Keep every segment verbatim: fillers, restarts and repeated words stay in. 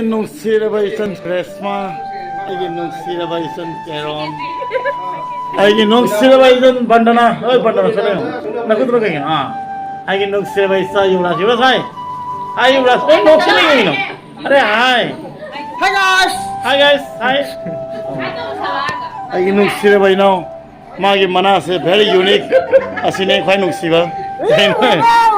ꯅꯨꯡꯁꯤꯔꯕ ꯏꯆꯟ ꯔꯦꯁꯃꯥ, ꯑꯩꯒꯤ ꯅꯨꯡꯁꯤꯔꯕ ꯏꯆꯟ ꯀꯦꯔꯣꯟ, ꯑꯩꯒꯤ ꯅꯨꯡꯁꯤꯔꯕ ꯏꯆꯟ ꯕꯟꯗꯅꯥ꯫ ꯍꯣꯏ, ꯕꯟꯗꯅꯥ, ꯆꯠꯂꯣ꯫ ꯅꯈꯨꯠꯇꯨꯅ ꯀꯩꯒꯤꯅꯣ? ꯑꯥ, ꯑꯩꯒꯤ ꯅꯨꯡꯁꯤꯔꯕ ꯏꯆꯥ ꯌꯨꯕꯔꯥꯖ, ꯌꯨꯕꯔꯥꯖ, ꯍꯥꯏ꯫ ꯍꯥꯏ, ꯌꯨꯕꯔꯥꯖ꯫ ꯑꯦ, ꯅꯣꯛꯁꯤꯜꯂꯤ ꯀꯩꯒꯤꯅꯣ? ꯑꯔꯦ, ꯍꯥꯏ꯫ Hi guys! Hi guys, ꯍꯥꯏ꯫ ꯑꯩꯒꯤ ꯅꯨꯡꯁꯤꯔꯕ ꯏꯅꯥꯎ, ꯃꯥꯒꯤ ꯃꯅꯥꯁꯦ very unique꯫ ꯑꯁꯤꯅꯦ ꯈ꯭ꯋꯥꯏ ꯅꯨꯡꯁꯤꯕ꯫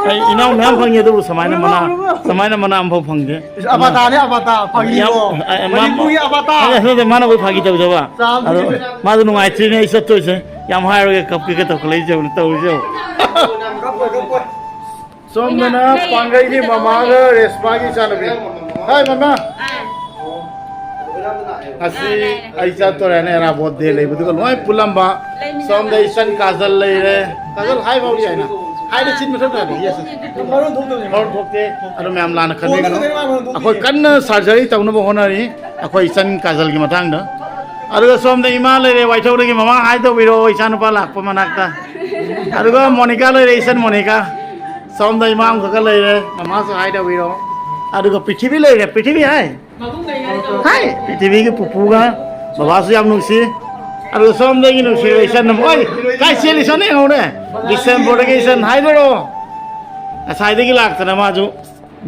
ꯑꯩ ꯏꯅꯥꯎ ꯃꯌꯥꯝ ꯐꯪꯉꯤ, ꯑꯗꯨꯕꯨ ꯁꯨꯃꯥꯏꯅ ꯃꯅꯥ, ꯁꯨꯃꯥꯏꯅ ꯃꯅꯥ ꯑꯃꯐꯥꯎ ꯐꯪꯗꯦ꯫ ꯏꯁ, ꯑꯕꯥꯇꯥꯅꯦ, ꯑꯕꯥꯇꯥ꯫ ꯐꯥꯒꯤ ꯌꯥꯝ, ꯅꯣ? ꯑ, ꯑ, ꯃꯥ-, ꯃꯅꯤꯄꯨꯔꯒꯤ ꯑꯕꯥꯇꯥ꯫ ꯑ, ꯅꯠꯇꯦ, ꯃꯥꯅ ꯑꯩꯈꯣꯏ ꯐꯥꯒꯤ ꯇꯧꯖꯕ꯫ ꯆꯥꯕ ꯑꯗꯣ ꯊꯤꯕ꯫ ꯃꯥꯗꯣ ꯅꯨꯡꯉꯥꯏꯇ꯭ꯔꯤꯅꯦ ꯑꯩ ꯆꯠꯇꯣꯏꯁꯦ꯫ ꯌꯥꯝ ꯍꯥꯏꯔꯒ ꯀꯞꯀꯦꯒ ꯇꯧꯈꯠꯂꯛꯏꯁꯦ ꯌꯦꯡꯉꯨꯅꯦ, ꯇꯧꯔꯤꯁꯦ ꯌꯦꯡꯉꯨ꯫ ꯀꯞꯄꯣꯏ, ꯀꯞꯄꯣꯏ꯫ ꯁꯣꯝꯗꯅ ꯄꯥꯡꯒꯩꯒꯤ ꯃꯃꯥꯒ ꯔꯦꯁꯃꯥꯒꯤ ꯏꯆꯥꯅꯨꯄꯤ꯫ ꯍꯥꯏ, ꯃꯃꯥ꯫ ꯑꯥ꯫ ꯉꯁꯤ ꯑꯩ ꯆꯠꯇꯣꯔꯦꯅꯦ, ꯑꯦꯔꯥꯕꯣꯠ ꯗꯦ ꯂꯩꯕꯗꯨꯒ ꯂꯣꯏ ꯄꯨꯜꯂꯝꯕ꯫ ꯁꯣꯝꯗ ꯏꯆꯟ ꯀꯥꯖꯜ ꯂꯩꯔꯦ꯫ ꯀꯥꯖꯜ, ꯍꯥꯏ ꯐꯥꯎꯗꯤ ꯌꯥꯏꯅ꯫ ꯍꯥꯏꯗꯤ ꯆꯤꯟ ꯃꯊꯧ ꯇꯥꯗꯦ, ꯌꯦꯁ꯫ ꯃꯔꯣꯟ ꯊꯣꯛꯇꯕꯅꯤ꯫ ꯃꯔꯣꯟ ꯊꯣꯛꯇꯦ꯫ ꯑꯗꯨ ꯃꯌꯥꯝ ꯂꯥꯟꯅ ꯈꯟꯕꯤꯒꯅꯨ꯫ ꯐꯣꯟꯗ ꯈꯛꯇꯅꯦ ꯃꯥ ꯃꯔꯣꯟ ꯊꯣꯛꯇꯦ꯫ ꯑꯩꯈꯣꯏ ꯀꯟꯅ ꯁꯔꯖꯔꯤ ꯇꯧꯅꯕ ꯍꯣꯠꯅꯔꯤ, ꯑꯩꯈꯣꯏ ꯏꯆꯟ ꯀꯥꯖꯜꯒꯤ ꯃꯇꯥꯡꯗ꯫ ꯑꯗꯨꯒ ꯁꯣꯝꯗ ꯏꯃꯥ ꯂꯩꯔꯦ, ꯋꯥꯏꯊꯧꯗꯒꯤ ꯃꯃꯥ ꯍꯥꯏ ꯇꯧꯕꯤꯔꯣ, ꯏꯆꯥꯅꯨꯄꯥ ꯂꯥꯛꯄ ꯃꯅꯥꯛꯇ꯫ ꯑꯗꯨꯒ ꯃꯣꯅꯤꯀꯥ ꯂꯩꯔꯦ, ꯏꯆꯟ ꯃꯣꯅꯤꯀꯥ꯫ ꯁꯣꯝꯗ ꯏꯃꯥ ꯑꯃꯈꯛꯀ ꯂꯩꯔꯦ, ꯃꯃꯥꯁꯨ ꯍꯥꯏ ꯇꯧꯕꯤꯔꯣ꯫ ꯑꯗꯨꯒ ꯄ꯭ꯔꯤꯊꯤꯕꯤ ꯂꯩꯔꯦ, ꯄ꯭ꯔꯤꯊꯤꯕꯤ ꯍꯥꯏ꯫ ꯍꯥꯏ, ꯄ꯭ꯔꯤꯊꯤꯕꯤꯒꯤ ꯄꯨꯄꯨꯒ ꯕꯕꯥꯁꯨ ꯌꯥꯝ ꯅꯨꯡꯁꯤ꯫ ꯑꯗꯨꯒ ꯁꯣꯝꯗꯒꯤ ꯅꯨꯡꯁꯤꯕ ꯏꯆꯟ ꯑꯃ, ꯑꯣꯏ, ꯀꯥꯏ ꯆꯦꯜꯂꯤ? ꯁꯣꯝꯗ ꯌꯦꯡꯍꯧꯅꯦ꯫ ꯗꯤꯁꯦꯝꯕꯔꯗꯒꯤ ꯏꯆꯟ ꯍꯥꯏꯗꯣꯏꯔꯣ? ꯉꯁꯥꯏꯗꯒꯤ ꯂꯥꯛꯇꯅ ꯃꯥꯁꯨ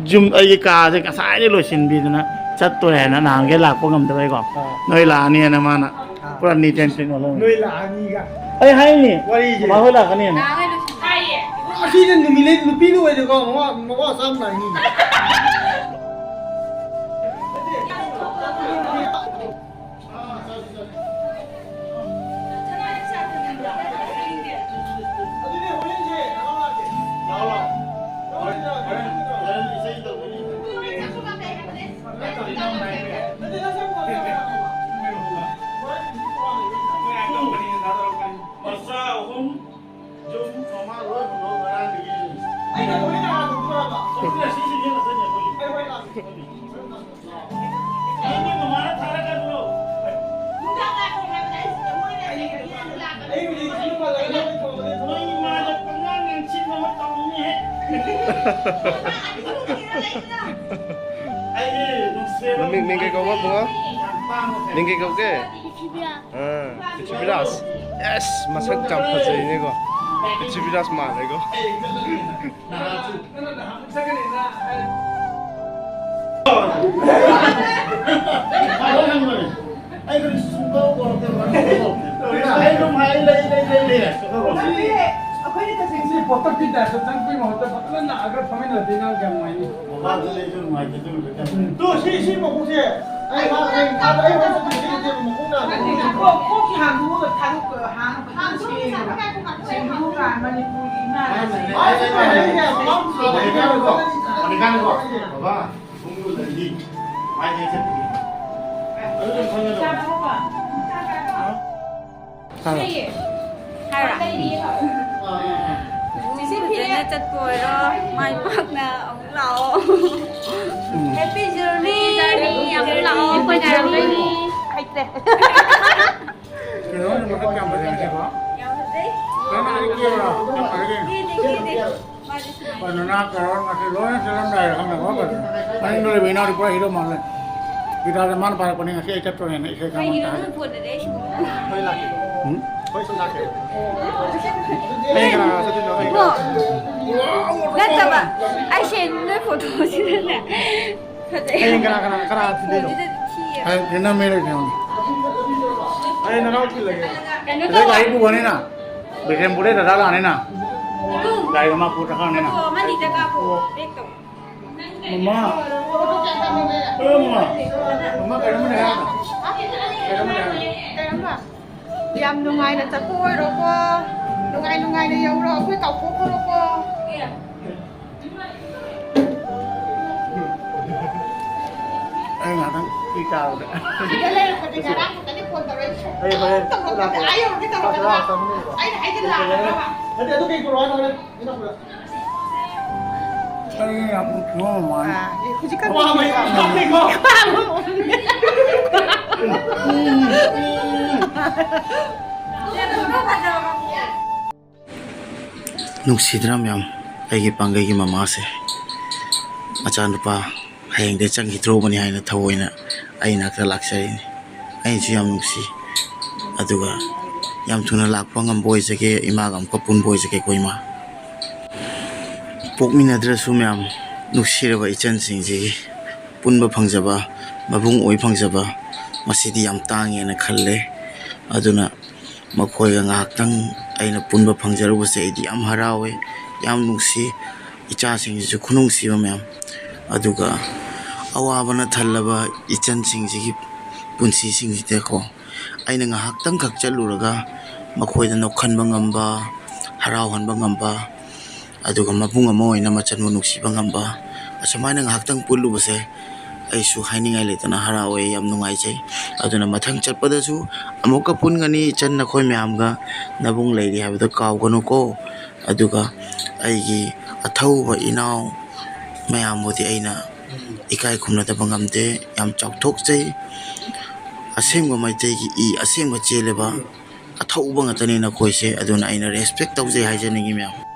ꯌꯨꯝ, ꯑꯩꯒꯤ ꯀꯥꯁꯦ ꯉꯁꯥꯏꯗꯒꯤ ꯂꯣꯏꯁꯤꯟꯕꯤꯗꯅ ꯆꯠꯇꯣꯔꯦ ꯍꯥꯏꯅ ꯅꯍꯥꯟꯒꯩ ꯂꯥꯛꯄ ꯉꯝꯗꯕꯩꯀꯣ꯫ ꯑꯥ꯫ ꯅꯣꯏ ꯂꯥꯛꯑꯅꯤ ꯍꯥꯏꯅ ꯃꯥꯅ ꯑꯥ꯫ ꯄꯨꯔꯥ ꯅꯤꯠ ꯑꯦꯟ ꯀ꯭ꯂꯤꯟ ꯑꯣꯜꯍꯧꯔꯦ꯫ ꯅꯣꯏ ꯂꯥꯛꯑꯅꯤꯒ꯫ ꯑꯩ ꯍꯥꯏꯅꯤ꯫ ꯋꯥꯔꯤꯁꯦ꯫ ꯃꯥ ꯍꯣꯏ ꯂꯥꯛꯀꯅꯤ ꯍꯥꯏꯅ꯫ ꯑꯁꯤꯅ ꯅꯨꯃꯤꯠ ꯂꯩ, ꯅꯨꯄꯤꯅ ꯑꯣꯏꯔꯦꯀꯣ, ꯃꯋꯥ, ꯃꯋꯥ ꯆꯥꯝ ꯅꯥꯏꯅꯤ꯫ ꯃꯆꯥ ꯑꯍꯨꯝ꯫ ꯌꯨꯝ ꯃꯃꯥ ꯂꯣꯏ ꯍꯨꯟꯗꯣꯛ ꯉꯔꯥꯡꯗꯒꯤ꯫ ꯑꯩꯅ ꯂꯣꯏꯅ ꯍꯥꯟꯅ ꯍꯨꯟꯗꯣꯛꯑꯕ꯫ ꯑꯗꯨꯅ ꯁꯤꯁꯤꯡꯁꯦ ꯅꯠꯇꯅꯦ ꯑꯩꯈꯣꯏꯒꯤ꯫ ꯑꯩ ꯍꯣꯏ ꯂꯥꯛꯀꯦ꯫ ꯅꯪꯒꯤ ꯃꯃꯥꯅ ꯊꯥꯔꯛꯀꯗ꯭ꯔꯣ? ꯑꯩ ꯍꯧꯖꯤꯛ ꯌꯨꯝ ꯍꯜꯂꯛꯑꯒ ꯅꯪ ꯊꯣꯡꯕꯗ ꯊꯣꯡ-, ꯅꯣꯏ ꯏꯃꯥꯗ ꯄꯪꯉꯥꯡ ꯉꯥꯡꯁꯤꯟꯅꯕ ꯇꯧꯅꯤꯍꯦ꯫ ꯑꯩꯒꯤ ꯅꯨꯡꯁꯤ ꯃꯤꯡ, ꯃꯤꯡ ꯀꯩ ꯀꯧꯕ, ꯕꯨꯡꯉꯣ? ꯃꯤꯡ ꯀꯩ ꯀꯧꯒꯦ? ꯑꯥ, ꯄ꯭ꯔꯤꯊꯤꯕꯤꯔꯥꯖ꯫ ꯌꯦꯁ, ꯃꯁꯛ ꯌꯥꯝ ꯐꯖꯩꯅꯦꯀꯣ꯫ ꯄ꯭ꯔꯤꯊꯤꯕꯤꯔꯥꯖ ꯃꯥꯜꯂꯦꯀꯣ꯫ ꯑꯩ ꯀꯔꯤꯁꯨ ꯁꯨꯡꯀꯧ ꯀꯧꯔꯛꯇꯦ, ꯃꯔꯝ ꯀꯧꯔꯛꯇꯦ꯫ ꯑꯩ ꯑꯗꯨꯝ ꯍꯥꯏ ꯂꯩ, ꯂꯩ, ꯂꯩ, ꯂꯩ꯫ ꯑꯩꯈꯣꯏꯅ ꯇꯁꯦꯡꯅ ꯁꯤ ꯄꯣꯠꯇꯛꯀꯤ ꯇꯥꯏꯞꯇ ꯆꯪꯕꯒꯤ ꯃꯍꯨꯠꯇ ꯐꯖꯅ ꯂꯥꯛꯑꯒ ꯐꯝꯃꯤꯟꯅꯔꯗꯤ ꯅꯪ ꯌꯥꯝ ꯅꯨꯡꯉꯥꯏꯅꯤ꯫ ꯃꯃꯥꯡꯗ ꯂꯩꯁꯨ ꯅꯨꯡꯉꯥꯏꯇꯦ, ꯑꯗꯨ ꯅꯨꯃꯤꯠꯇ꯫ ꯎꯝ꯫ ꯇꯨ, ꯁꯤ, ꯁꯤ ꯃꯀꯣꯛꯁꯦ ꯑꯩ ꯃꯥ ꯍꯌꯦꯡ ꯊꯥꯗ ꯑꯩ ꯍꯣꯏ ꯆꯠꯄꯗ ꯁꯤ ꯅꯠꯇꯦꯕ ꯃꯀꯣꯛ ꯅꯥꯕ꯫ ꯅꯠꯇꯦ, ꯀꯣꯛ, ꯀꯣꯛꯀꯤ ꯍꯥꯡꯗꯣꯛꯑꯒ ꯊꯥꯗꯣꯛꯄ, ꯍꯥꯡꯕ ꯈꯤꯇꯪ ꯁꯦꯡꯉꯦꯕ꯫ ꯁꯦꯡꯗꯣꯛꯑꯒ ꯃꯅꯤꯄꯨꯔꯒꯤ ꯏꯃꯥ ꯃꯥꯅꯦ꯫ ꯑꯩ ꯍꯥꯏꯔꯤꯁꯦ ꯃꯃꯥꯡ ꯊꯥꯗ ꯑꯩ ꯍꯣꯏ ꯆꯠꯄꯗ ꯕꯕꯥ꯫ ꯈꯣꯡꯒꯨꯜꯗꯒꯤ ꯃꯥꯏ ꯀꯩ ꯆꯠꯇ꯭ꯔꯤ꯫ ꯑꯗꯨ ꯑꯗꯨꯝ ꯈꯪꯒꯗꯕꯅꯤ꯫ ꯍꯥꯏꯔꯣ꯫ ꯍꯥꯏꯔꯣ? ꯆꯤꯆꯦ ꯐꯖꯅ ꯆꯠꯄ ꯑꯣꯏꯔꯣ, ꯃꯥꯏ ꯄꯥꯛꯅ ꯑꯃꯨꯛ ꯂꯥꯛꯑꯣ꯫ ꯎꯝ꯫ Happy journey꯫ Journey ꯑꯃꯨꯛ ꯂꯥꯛꯑꯣ, ꯑꯩꯈꯣꯏ ꯉꯥꯏꯔꯝꯗꯣꯏꯅꯤ꯫ ꯍꯩꯇ꯭ꯔꯦ꯫ ꯀꯩꯅꯣ, ꯃꯁꯛ ꯌꯥꯝ ꯐꯖꯩ ꯉꯁꯤꯀꯣ꯫ ꯌꯥꯝ ꯐꯖꯩ꯫ ꯀꯩꯅꯣ, ꯃꯥꯗꯤ ꯀꯦꯕ꯭ꯔꯣ? ꯌꯥꯝ ꯐꯖꯩ ꯀꯩꯅꯣ꯫ ꯀꯦꯗꯦ, ꯀꯦꯗꯦ꯫ ꯃꯥꯗꯤ ꯁꯨꯃꯥꯏꯅ꯫ ꯀꯩꯅꯣ, ꯅꯥ ꯀꯩꯅꯣ, ꯉꯁꯤ ꯂꯣꯏꯅ ꯆꯠꯂꯝꯗꯥꯏꯗ ꯈꯪꯉꯦꯀꯣ, ꯐꯖꯅ꯫ ꯃꯅꯤꯡꯗ ꯂꯩꯕ ꯏꯅꯥꯎꯗꯤ ꯄꯨꯔꯥ ꯍꯤꯔꯣ ꯃꯥꯜꯂꯦ꯫ ꯒꯤꯇꯥꯔꯗ ꯃꯥꯅ ꯄꯥꯏꯔꯛꯄꯅꯦ ꯉꯁꯤ ꯑꯩ ꯆꯠꯇꯣꯔꯦꯅ ꯏꯁꯩ ꯈꯪꯉꯣ ꯀꯩꯒꯤꯅꯣ ꯇꯥꯔꯦ꯫ ꯅꯪ ꯐꯣꯟꯗꯗꯤ ꯑꯩ ꯁꯨꯝ ꯃꯩ ꯂꯥꯛꯇꯦ꯫ ꯎꯝ? ꯍꯣꯏ, ꯁꯨꯝ ꯂꯥꯛꯀꯦ꯫ ꯍꯌꯦꯡ ꯀꯅꯥ ꯀꯅꯥ ꯆꯠꯇꯣꯏꯅꯣ? ꯍꯌꯦꯡ ꯏꯕꯣ, ꯀꯅꯥ? ꯅꯠꯇꯕ, ꯑꯩꯁꯦ ꯅꯣꯏ ꯐꯣꯇꯣꯁꯤꯗꯅꯦ ꯐꯖꯩ꯫ ꯍꯌꯦꯡ ꯀꯅꯥ ꯀꯅꯥ, ꯀꯅꯥ ꯊꯤꯟꯗꯣꯏꯅꯣ? ꯐꯣꯟꯁꯤꯗꯗꯤ ꯊꯤꯌꯦ꯫ ꯍꯌꯦꯡ ꯊꯤꯟꯅꯕ ꯃꯤ ꯂꯩꯇꯦ꯫ ꯑꯩ ꯅꯅꯥꯎ ꯊꯤꯜꯂꯒꯦ꯫ ꯀꯩꯅꯣ ꯑꯗꯩ ꯇꯧ꯫ ꯒꯥꯔꯤ ꯄꯨꯕꯅꯤꯅ, ꯕꯤꯁꯦꯝꯄꯨꯔꯗꯩ ꯗꯗꯥ ꯂꯥꯛꯑꯅꯤꯅ, ꯑꯗꯨꯝ꯫ ꯒꯥꯔꯤꯗꯣ ꯃꯥ ꯄꯨꯔ ꯆꯠꯈ꯭ꯔꯅꯤꯅ꯫ ꯐꯣꯇꯣ ꯑꯃꯅꯤꯗ ꯀꯥꯞꯄꯣ, ꯕꯦꯛ ꯇꯧ꯫ ꯃꯃꯥ꯫ ꯑꯦ, ꯃꯃꯥ꯫ ꯃꯃꯥ, ꯀꯩꯅꯣꯝꯃꯅꯦ ꯍꯥꯏꯔꯒ꯫ ꯀꯩꯅꯣꯝꯃꯅꯦ ꯍꯥꯏꯔꯒ꯫ ꯀꯩꯅꯣꯝꯃ? ꯌꯥꯝ ꯅꯨꯡꯉꯥꯏꯅ ꯆꯠꯄ ꯑꯣꯏꯔꯣꯀꯣ꯫ ꯅꯨꯡꯉꯥꯏ ꯅꯨꯡꯉꯥꯏꯅ ꯌꯧꯔꯣ꯫ ꯑꯩꯈꯣꯏ ꯀꯥꯎꯊꯣꯛꯈ꯭ꯔꯣꯀꯣ꯫ ꯑꯩ ꯉꯥꯛꯇꯪ ꯐ꯭ꯔꯤ ꯇꯥꯕꯗ꯫ ꯁꯤꯗ ꯂꯩꯔꯛꯄꯗꯤ ꯉꯔꯥꯡ ꯈꯛꯇꯅꯦ ꯐꯣꯟ ꯇꯧꯔꯛꯏꯁꯦ꯫ ꯑꯩ ꯍꯣꯔꯦꯟ ꯇꯧꯔꯛꯄꯗ ꯂꯥꯛꯄꯗ ꯑꯥ ꯌꯧꯔꯒꯦ ꯇꯧꯔꯛꯀꯅꯣ꯫ ꯆꯥꯛ ꯆꯥꯃꯤꯟꯅꯔꯨꯔꯣ꯫ ꯑꯩꯅ ꯍꯥꯏꯖꯤꯜꯂꯛꯑꯒ꯫ ꯅꯠꯇꯦ, ꯑꯗꯨ ꯀꯩ ꯄꯨꯔꯛꯑꯣ ꯍꯥꯏꯅꯣ ꯍꯣꯔꯦꯟ? ꯑꯩ ꯌꯥꯝ ꯎꯠꯊꯣꯛꯑꯝꯃꯣꯏ꯫ ꯑꯥ, ꯑꯦ, ꯍꯧꯖꯤꯛꯀꯥꯟ ꯑꯋꯥꯕ ꯌꯥꯝ ꯈꯪꯉꯦꯀꯣ꯫ ꯅꯨꯡꯁꯤꯗ꯭ꯔꯥ ꯃꯌꯥꯝ? ꯑꯩꯒꯤ ꯄꯥꯡꯒꯩꯒꯤ ꯃꯃꯥꯁꯦ, ꯃꯆꯥꯅꯨꯄꯥ ꯍꯌꯦꯡꯗꯩ ꯆꯪꯈꯤꯗ꯭ꯔꯣꯕꯅꯤ ꯍꯥꯏꯅ ꯊꯑꯣꯏꯅ ꯑꯩ ꯅꯥꯛꯇ ꯂꯥꯛꯆꯔꯤꯅꯤ꯫ ꯑꯩꯅꯁꯨ ꯌꯥꯝ ꯅꯨꯡꯁꯤ꯫ ꯑꯗꯨꯒ ꯌꯥꯝ ꯊꯨꯅ ꯂꯥꯛꯄ ꯉꯝꯕ ꯑꯣꯏꯖꯒꯦ, ꯏꯃꯥꯒ ꯑꯃꯨꯛꯀ ꯄꯨꯟꯕ ꯑꯣꯏꯖꯒꯦꯀꯣ ꯏꯃꯥ꯫ ꯄꯣꯛꯃꯤꯟꯅꯗ꯭ꯔꯁꯨ ꯃꯌꯥꯝ, ꯅꯨꯡꯁꯤꯔꯕ ꯏꯆꯟꯁꯤꯡꯁꯤꯒꯤ ꯄꯨꯟꯕ ꯐꯪꯖꯕ, ꯃꯕꯨꯡ ꯑꯣꯏ ꯐꯪꯖꯕ, ꯃꯁꯤꯗꯤ ꯌꯥꯝ ꯇꯥꯡꯉꯦꯅ ꯈꯜꯂꯦ꯫ ꯑꯗꯨꯅ ꯃꯈꯣꯏꯒ ꯉꯥꯏꯍꯥꯛꯇꯪ ꯑꯩꯅ ꯄꯨꯟꯕ ꯐꯪꯖꯔꯨꯕꯁꯦ ꯑꯩꯗꯤ ꯌꯥꯝ ꯍꯔꯥꯎꯋꯦ, ꯌꯥꯝ ꯅꯨꯡꯁꯤ꯫ ꯏꯆꯥꯁꯤꯡꯁꯤꯁꯨ ꯈꯨꯅꯨꯡꯁꯤꯕ ꯃꯌꯥꯝ, ꯑꯗꯨꯒ ꯑꯋꯥꯕꯅ ꯊꯜꯂꯕ ꯏꯆꯟꯁꯤꯡꯁꯤꯒꯤ ꯄꯨꯟꯁꯤꯁꯤꯡꯁꯤꯗꯀꯣ, ꯑꯩꯅ ꯉꯥꯏꯍꯥꯛꯇꯪꯈꯛ ꯆꯠꯂꯨꯔꯒ ꯃꯈꯣꯏꯗ ꯅꯣꯛꯍꯟꯕ ꯉꯝꯕ, ꯍꯔꯥꯎꯍꯟꯕ ꯉꯝꯕ, ꯑꯗꯨꯒ ꯃꯕꯨꯡ ꯑꯃ ꯑꯣꯏꯅ ꯃꯆꯟꯕꯨ ꯅꯨꯡꯁꯤꯕ ꯉꯝꯕ, ꯑꯁꯨꯃꯥꯏꯅ ꯉꯥꯏꯍꯥꯛꯇꯪ ꯄꯨꯜꯂꯨꯕꯁꯦ ꯑꯩꯁꯨ ꯍꯥꯏꯅꯤꯡꯉꯥꯏ ꯂꯩꯇꯅ ꯍꯔꯥꯎꯋꯦ, ꯌꯥꯝ ꯅꯨꯡꯉꯥꯏꯖꯩ꯫ ꯑꯗꯨꯅ ꯃꯊꯪ ꯆꯠꯄꯗꯁꯨ ꯑꯃꯨꯛꯀ ꯄꯨꯟꯒꯅꯤ ꯏꯆꯟ, ꯅꯈꯣꯏ ꯃꯌꯥꯝꯒ꯫ ꯅꯕꯨꯡ ꯂꯩꯔꯤ ꯍꯥꯏꯕꯗꯣ ꯀꯥꯎꯒꯅꯨꯀꯣ꯫ ꯑꯗꯨꯒ ꯑꯩꯒꯤ ꯑꯊꯧꯕ ꯏꯅꯥꯎ ꯃꯌꯥꯝꯕꯨꯗꯤ ꯑꯩꯅ ꯏꯀꯥꯏ ꯈꯨꯝꯅꯗꯕ ꯉꯝꯗꯦ꯫ ꯌꯥꯝ ꯆꯥꯎꯊꯣꯛꯆꯩ꯫ ꯑꯁꯦꯡꯕ ꯃꯩꯇꯩꯒꯤ ꯏ ꯑꯁꯦꯡꯕ ꯆꯦꯜꯂꯤꯕ ꯑꯊꯧꯕ ꯉꯥꯛꯇꯅꯤ ꯅꯈꯣꯏꯁꯦ꯫ ꯑꯗꯨꯅ ꯑꯩꯅ respect ꯇꯧꯖꯩ ꯍꯥꯏꯖꯅꯤꯡꯉꯤ ꯃꯌꯥꯝ꯫